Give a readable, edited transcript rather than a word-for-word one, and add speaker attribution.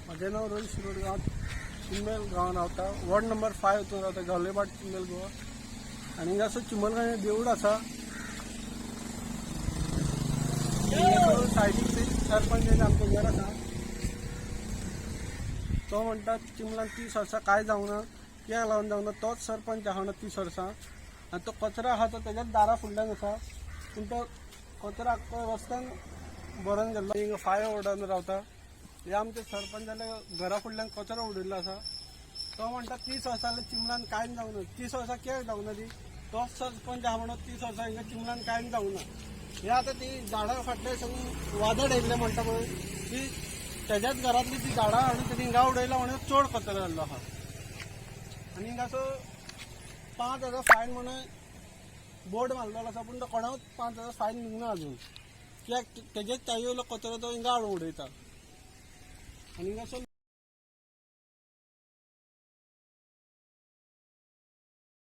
Speaker 1: म्हजें नांव रोहित शिरोडकर. हांव चिंबल गांवांत रावता. वॉर्ड नंबर 5 हितून रावता, गावलेभाट, चिंबल, गोवा. आनी हिंगासर चिंबलगांव देवूळ आसा. हिंगासर सायडीक सरपंच आमचें घर आसा. तो म्हणटा चिंबलान 30 वर्सां कांय जावंक ना. कित्याक लागून जावंक ना? तोच सरपंच आहा म्हणटा 30 वर्सां आनी तो कचरो आहा तो तेज्याच दारा फुडल्यान आसा, पूण तो कचरो आख्खो रस्त्यान भरून गेल्लो. हिंगा 5 वॉर्डान रावता. हे आमच्या सरपंचाल्या घरा फुडल्यान कचरो उडयल्लो आसा. तो म्हणटा 30 वर्सां जाल्यार चिंबलान कांयच जावंक ना. 30 वर्सां कित्याक जावंक ना ती? तोच सरपंच आहा म्हणून 30 वर्सां हिंगा चिंबलान कांयच जावंक ना. हे आतां ती झाडां फाटल्या सावन वादळ येयल्लें म्हणटा पळय, ती तेज्याच घरांतली ती झाडां हाडून तेणी हिंगा उडयला म्हणून चड कचरो जाल्लो आहा. आनी हिंगासो 5,000 फायन म्हणून बोर्ड मारलेलो आसा, पूण तो कोणाकूच 5,000 फायन दिवंक ना अजून. कित्याक? तेजेच ताजे वयलो कचरो तो हिंगा हाडून उडयता आनी हिंगासो